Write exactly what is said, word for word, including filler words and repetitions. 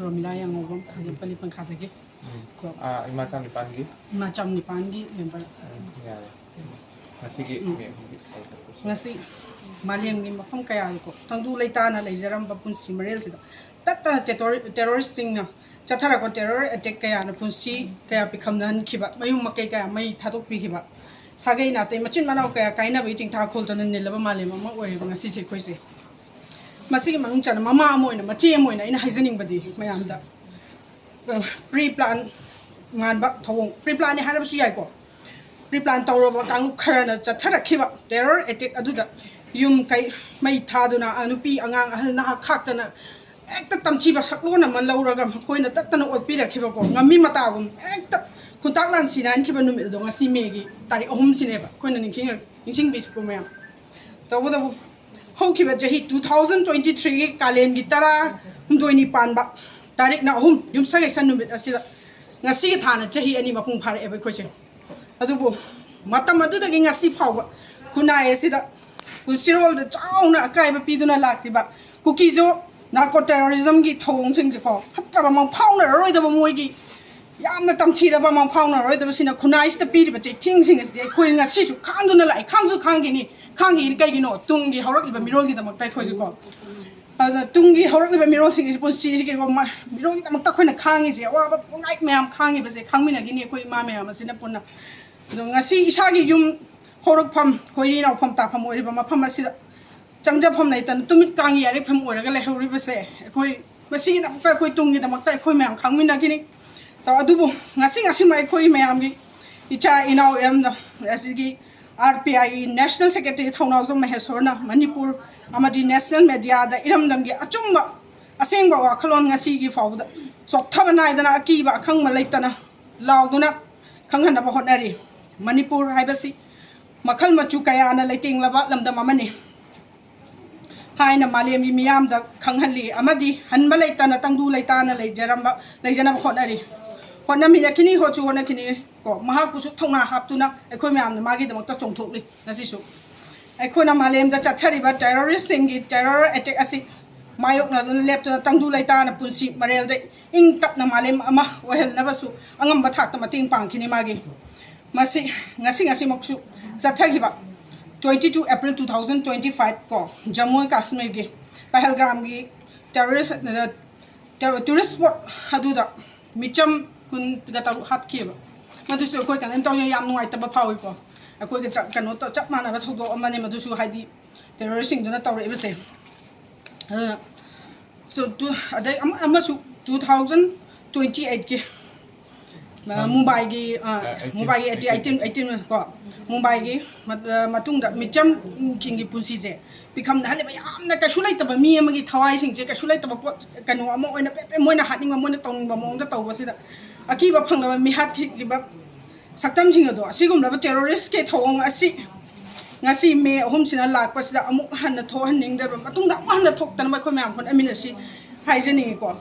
ꯔꯣꯃꯤꯂꯥ ꯌꯥꯉꯧꯕꯝ, ꯈꯥꯡꯖꯝꯄꯜꯂꯤ ꯄꯪꯈꯥꯗꯒꯤ꯫ ꯎꯝ꯫ ꯑꯥ, ꯏꯃꯥ ꯆꯥꯝ ꯅꯤꯄꯥꯟꯒꯤ꯫ ꯏꯃꯥ ꯆꯥꯝ ꯅꯤꯄꯥꯟꯒꯤ ꯃꯦꯝꯕꯔ꯫ ꯎꯝ, ꯌꯥꯔꯦ꯫ ꯉꯁꯤꯒꯤ ꯎꯝ꯫ ꯃꯦꯝꯒꯤ ꯍꯥꯏꯗꯣꯛꯄꯁꯤ꯫ ꯉꯁꯤ ꯃꯥꯂꯦꯝꯒꯤ ꯃꯐꯝ ꯀꯌꯥꯒꯤꯀꯣ, ꯇꯪꯗꯨ ꯂꯩꯇꯥꯅ ꯂꯩꯖꯔꯝꯕ ꯄꯨꯟꯁꯤ ꯃꯔꯦꯜꯁꯤꯗ ꯇꯠꯇꯅ ꯇꯦꯇꯣꯔꯤ-, ꯇꯦꯔꯣꯔꯤꯁꯁꯤꯡꯅ ꯆꯠꯊꯔꯛꯄ ꯇꯦꯔꯣꯔ ꯑꯦꯇꯦꯛ ꯀꯌꯥꯅ ꯄꯨꯟꯁꯤ ꯀꯌꯥ ꯄꯤꯈꯝꯅꯍꯟꯈꯤꯕ, ꯃꯌꯨꯝ ꯃꯀꯩ ꯀꯌꯥ ꯃꯩ ꯊꯥꯗꯣꯛꯄꯤꯈꯤꯕ, ꯁꯥꯒꯩ ꯅꯥꯇꯩ ꯃꯆꯤꯟ ꯃꯅꯥꯎ ꯀꯌꯥ ꯀꯥꯏꯅꯕꯒꯤ ꯆꯤꯡꯊꯥ ꯈꯣꯜꯗꯅ ꯅꯤꯜꯂꯕ ꯃꯥꯂꯦꯝ ꯑꯃ ꯑꯣꯏꯔꯦꯕ ꯉꯁꯤꯁꯦ ꯑꯩꯈꯣꯏꯁꯦ꯫ ꯃꯁꯤꯒꯤ ꯃꯅꯨꯡ ꯆꯟꯅ ꯃꯃꯥ ꯑꯃ ꯑꯣꯏꯅ, ꯃꯆꯦ ꯑꯃ ꯑꯣꯏꯅ ꯑꯩꯅ ꯍꯥꯏꯖꯅꯤꯡꯕꯗꯤ ꯃꯌꯥꯝꯗ, ꯄ꯭ꯔꯤ ꯄ꯭ꯂꯥꯟ ꯃꯥꯟꯕ ꯊꯧꯑꯣꯡ, ꯄ꯭ꯔꯤ ꯄ꯭ꯂꯥꯟꯅꯤ ꯍꯥꯏꯔꯕꯁꯨ ꯌꯥꯏꯀꯣ, ꯄ꯭ꯔꯤ ꯄ꯭ꯂꯥꯟ ꯇꯧꯔꯕ ꯀꯥꯡꯂꯨꯞ ꯈꯔꯅ ꯆꯠꯊꯔꯛꯈꯤꯕ ꯇꯦꯔꯣꯔ ꯑꯦꯇꯦꯛ ꯑꯗꯨꯗ ꯌꯨꯝ ꯀꯩ ꯃꯩ ꯊꯥꯗꯨꯅ, ꯅꯨꯄꯤ ꯑꯉꯥꯡ ꯑꯍꯜ ꯅꯍꯥ ꯈꯥꯛꯇꯅ ꯍꯦꯛꯇ ꯇꯝꯊꯤꯕ ꯁꯛꯂꯣꯟ ꯑꯃ ꯂꯧꯔꯒ ꯃꯈꯣꯏꯅ ꯇꯠꯇꯅ ꯑꯣꯠꯄꯤꯔꯛꯈꯤꯕꯀꯣ, ꯉꯝꯃꯤ ꯃꯇꯥꯒꯨꯝ ꯍꯦꯛꯇ ꯈꯨꯟꯇꯥꯛ ꯂꯥꯟ ꯁꯤꯟꯅꯍꯟꯈꯤꯕ ꯅꯨꯃꯤꯠ ꯑꯗꯣ ꯉꯁꯤ ꯃꯦꯒꯤ ꯇꯥꯔꯤꯛ ꯑꯍꯨꯝꯁꯤꯅꯦꯕ ꯑꯩꯈꯣꯏꯅ ꯅꯤꯡꯁꯤꯡꯉ-, ꯅꯤꯡꯁꯤꯡꯕꯤꯁꯤꯀꯣ ꯃꯌꯥꯝ꯫ ꯇꯧꯕꯇꯕꯨ ꯍꯧꯈꯤꯕ ꯆꯍꯤ two thousand twenty threeꯒꯤ ꯀꯥꯂꯦꯟꯒꯤ ꯇꯔꯥꯍꯨꯝꯗꯣꯏꯅꯤ ꯄꯥꯟꯕ ꯇꯥꯔꯤꯛꯅ ꯑꯍꯨꯝ, ꯌꯨꯝꯁꯀꯩꯁ ꯅꯨꯃꯤꯠ ꯑꯁꯤꯗ ꯉꯁꯤꯒꯤ ꯊꯥꯅ ꯆꯍꯤ ꯑꯅꯤ ꯃꯄꯨꯡ ꯐꯥꯔꯛꯑꯦꯕ ꯑꯩꯈꯣꯏꯁꯦ꯫ ꯑꯗꯨꯕꯨ ꯃꯇꯝ ꯑꯗꯨꯗꯒꯤ ꯉꯁꯤ ꯐꯥꯎꯕ ꯈꯨꯟꯅꯥꯏ ꯑꯁꯤꯗ ꯄꯨꯟꯁꯤꯔꯣꯜꯗ ꯆꯥꯎꯅ ꯑꯀꯥꯏꯕ ꯄꯤꯗꯨꯅ ꯂꯥꯛꯂꯤꯕ ꯀꯨꯀꯤꯖꯣ ꯅꯥꯔꯀꯣ ꯇꯦꯔꯣꯔꯤꯖꯝꯒꯤ ꯊꯧꯑꯣꯡꯁꯤꯡꯁꯦꯀꯣ, ꯐꯠꯇ꯭ꯔꯕ ꯃꯪꯐꯥꯎꯅꯔꯔꯣꯏꯗꯕ, ꯃꯣꯏꯒꯤ ꯌꯥꯝꯅ ꯇꯝꯊꯤꯔꯕ ꯃꯪꯐꯥꯎꯅꯔꯔꯣꯏꯗꯕꯁꯤꯅ ꯈꯨꯟꯅꯥꯏꯁꯤꯗ ꯄꯤꯔꯤꯕ ꯆꯩꯊꯦꯡꯁꯤꯡ ꯑꯁꯤꯗꯤ ꯑꯩꯈꯣꯏ ꯉꯁꯤꯁꯨ ꯈꯥꯡꯗꯨꯅ ꯂꯥꯛꯏ, ꯈꯥꯡꯁꯨ ꯈꯥꯡꯈꯤꯅꯤ꯫ ꯈꯥꯡꯈꯤꯅꯤ ꯀꯩꯒꯤꯅꯣ? ꯇꯨꯡꯒꯤ ꯍꯧꯔꯛꯂꯤꯕ ꯃꯤꯔꯣꯜꯒꯤꯗꯃꯛꯇ ꯑꯩꯈꯣꯏꯁꯨꯀꯣ꯫ ꯑꯗꯨꯅ ꯇꯨꯡꯒꯤ ꯍꯧꯔꯛꯂꯤꯕ ꯃꯤꯔꯣꯜꯁꯤꯡꯒꯤ ꯄꯨꯟꯁꯤꯁꯤꯒꯤ ꯃ-, ꯃꯤꯔꯣꯜꯒꯤꯗꯃꯛꯇ ꯑꯩꯈꯣꯏꯅ ꯈꯥꯡꯉꯤꯁꯦ, ꯑꯋꯥꯕ ꯀꯣꯡꯒꯥꯏ ꯃꯌꯥꯝ ꯈꯥꯡꯉꯤꯕꯁꯦ ꯈꯪꯃꯤꯟꯅꯈꯤꯅꯤ ꯑꯩꯈꯣꯏ ꯏꯃꯥ ꯃꯌꯥꯝ ꯑꯁꯤꯅ ꯄꯨꯟꯅ꯫ ꯑꯗꯣ ꯉꯁꯤ ꯏꯁꯥꯒꯤ ꯌꯨꯝ ꯍꯧꯔꯛꯐꯝ, ꯈꯣꯏꯔꯤ ꯅꯥꯎꯐꯝ ꯇꯥꯐꯝ ꯑꯣꯏꯔꯤꯕ ꯃꯐꯝ ꯑꯁꯤꯗ ꯆꯪꯖꯐꯝ ꯂꯩꯇꯅ ꯇꯨꯃꯤꯠ ꯀꯥꯡꯒꯤ ꯌꯥꯔꯤꯐꯝ ꯑꯣꯏꯔꯒ ꯂꯩꯍꯧꯔꯤꯕꯁꯦ ꯑꯩꯈꯣꯏ ꯃꯁꯤꯒꯤꯗꯃꯛꯇ, ꯑꯩꯈꯣꯏ ꯇꯨꯡꯒꯤꯗꯃꯛꯇ ꯑꯩꯈꯣꯏ ꯃꯌꯥꯝ ꯈꯪꯃꯤꯟꯅꯈꯤꯅꯤ꯫ ꯇꯣ, ꯑꯗꯨꯕꯨ ꯉꯁꯤ ꯉꯁꯤꯃꯛ ꯑꯩꯈꯣꯏ ꯃꯌꯥꯝꯒꯤ ꯏꯆꯥ ꯏꯅꯥꯎ ꯏꯔꯝꯗꯝ ꯑꯁꯤꯒꯤ R P I ꯒꯤ National Secretary ꯊꯧꯅꯥꯎꯖꯝ ꯃꯍꯦꯁꯣꯔꯅ ꯃꯅꯤꯄꯨꯔ ꯑꯃꯗꯤ national media ꯗ ꯏꯔꯝꯗꯝꯒꯤ ꯑꯆꯨꯝꯕ ꯑꯁꯦꯡꯕ ꯋꯥꯈꯜꯂꯣꯟ ꯉꯁꯤꯒꯤ ꯐꯥꯎꯕꯗ ꯆꯣꯛꯊꯕ ꯅꯥꯏꯗꯅ ꯑꯀꯤꯕ ꯑꯈꯪꯕ ꯂꯩꯇꯅ ꯂꯥꯎꯗꯨꯅ ꯈꯪꯍꯟꯅꯕ ꯍꯣꯠꯅꯔꯤ꯫ ꯃꯅꯤꯄꯨꯔ ꯍꯥꯏꯕꯁꯤ ꯃꯈꯜ ꯃꯆꯨ ꯀꯌꯥꯅ ꯂꯩꯇꯦꯡꯂꯕ ꯂꯝꯗꯝ ꯑꯃꯅꯤ ꯍꯥꯏꯅ ꯃꯥꯂꯦꯝꯒꯤ ꯃꯤꯌꯥꯝꯗ ꯈꯪꯍꯜꯂꯤ ꯑꯃꯗꯤ ꯍꯟꯕ ꯂꯩꯇꯅ ꯇꯪꯗꯨ ꯂꯩꯇꯥꯅ ꯂꯩꯖꯔꯝꯕ, ꯂꯩꯖꯅꯕ ꯍꯣꯠꯅꯔꯤ꯫ ꯍꯣꯠꯅꯃꯤꯟꯅꯈꯤꯅꯤ, ꯍꯣꯠꯁꯨ ꯍꯣꯠꯅꯈꯤꯅꯤ ꯀꯣ꯫ ꯃꯍꯥꯛꯄꯨꯁꯨ ꯊꯧꯅꯥ ꯍꯥꯞꯇꯨꯅ ꯑꯩꯈꯣꯏ ꯃꯌꯥꯝꯅ ꯃꯥꯒꯤꯗꯃꯛꯇ ꯆꯣꯡꯊꯣꯛꯂꯤ꯫ ꯉꯁꯤꯁꯨ ꯑꯩꯈꯣꯏꯅ ꯃꯥꯂꯦꯝꯗ ꯆꯠꯊꯔꯤꯕ ꯇꯦꯔꯣꯔꯤꯁꯁꯤꯡꯒꯤ ꯇꯦꯔꯣꯔ ꯑꯦꯇꯦꯛ ꯑꯁꯤ ꯃꯥꯌꯣꯛꯅꯗꯨꯅ ꯂꯦꯞꯇꯨꯅ ꯇꯪꯗꯨ ꯂꯩꯇꯥꯅ ꯄꯨꯟꯁꯤ ꯃꯔꯦꯜꯗ ꯏꯪ ꯇꯞꯅ ꯃꯥꯂꯦꯝ ꯑꯃ ꯑꯣꯏꯍꯟꯅꯕꯁꯨ ꯑꯉꯝꯕ ꯊꯥꯛꯇ ꯃꯇꯦꯡ ꯄꯥꯡꯈꯤꯅꯤ꯫ ꯃꯥꯒꯤ ꯃꯁꯤ ꯉꯁꯤ ꯉꯁꯤꯃꯛꯁꯨ ꯆꯠꯊꯈꯤꯕ twenty two April two thousand twenty five ꯀꯣ, ꯖꯝꯃꯨ ꯑꯦꯟ ꯀꯥꯁꯃꯤꯔꯒꯤ ꯄꯍꯜꯒꯥꯝꯒꯤ terrorist tourist spot ꯑꯗꯨꯗ ꯃꯤꯆꯝ ꯀꯨꯟꯒ ꯇꯔꯨꯛ ꯍꯥꯠꯈꯤꯑꯕ꯫ ꯃꯗꯨꯁꯨ ꯑꯩꯈꯣꯏ ꯀꯩꯅꯣꯝ ꯇꯧꯔꯤ, ꯌꯥꯝ ꯅꯨꯡꯉꯥꯏꯇꯕ ꯐꯥꯎꯏꯀꯣ꯫ ꯑꯩꯈꯣꯏꯒ ꯆꯞ ꯀꯩꯅꯣ ꯇꯧ- ꯆꯞ ꯃꯥꯟꯅꯕ ꯊꯧꯗꯣꯛ ꯑꯃꯅꯦ ꯃꯗꯨꯁꯨ, ꯍꯥꯏꯗꯤ terroristꯁꯤꯡꯗꯨꯅ ꯇꯧꯔꯛꯏꯕꯁꯦ꯫ ꯑꯗꯨꯅ so, ꯇꯨ- ꯑꯗꯩ ꯑꯃ- ꯑꯃꯁꯨ two thousand twenty eightꯀꯤ ꯃꯨꯝꯕꯥꯏꯒꯤ ꯑ, ꯑ, eighteen, ꯃꯨꯝꯕꯥꯏꯒꯤ eighteen, eighteen eighteen ꯀꯣ, ꯃꯨꯝꯕꯥꯏꯒꯤ ꯃ- ꯑ, ꯃꯇꯨꯡꯗ ꯃꯤꯆꯝꯁꯤꯡꯒꯤ ꯄꯨꯟꯁꯤꯁꯦ ꯄꯤꯈꯝꯅꯍꯜꯂꯤꯕ, ꯌꯥꯝꯅ ꯀꯩꯁꯨ ꯂꯩꯇꯕ ꯃꯤ ꯑꯃꯒꯤ ꯊꯋꯥꯏꯁꯤꯡꯁꯦ ꯀꯩꯁꯨ ꯂꯩꯇꯕ ꯄꯣꯠ ꯀꯩꯅꯣ ꯑꯃ ꯑꯣꯏꯅ ꯄꯦ- ꯄꯦ- ꯃꯣꯏꯅ ꯍꯥꯠꯅꯤꯡꯕ, ꯃꯣꯏꯅ ꯇꯧꯅꯤꯡꯕ ꯃꯑꯣꯡꯗ ꯇꯧꯕꯁꯤꯗ ꯑꯀꯤꯕ ꯐꯪꯂꯕ ꯃꯤꯍꯥꯠꯈꯤꯕ ꯁꯛꯇꯝꯁꯤꯡ ꯑꯗꯣ, ꯑꯁꯤꯒꯨꯝꯂꯕ terroristꯀꯤ ꯊꯧꯑꯣꯡ ꯑꯁꯤ ꯉꯁꯤ ꯃꯦ ꯑꯍꯨꯝꯁꯤꯅ ꯂꯥꯛꯄꯁꯤꯗ ꯑꯃꯨꯛ ꯍꯟꯅ ꯊꯣꯛꯍꯟꯅꯤꯡꯗꯕ, ꯃꯇꯨꯡꯗ ꯑꯃꯨꯛ ꯍꯟꯅ ꯊꯣꯛꯇꯅꯕ ꯑꯩꯈꯣꯏ ꯃꯌꯥꯝ ꯍꯣꯠꯅꯃꯤꯟꯅꯁꯤ ꯍꯥꯏꯖꯅꯤꯡꯉꯤꯀꯣ꯫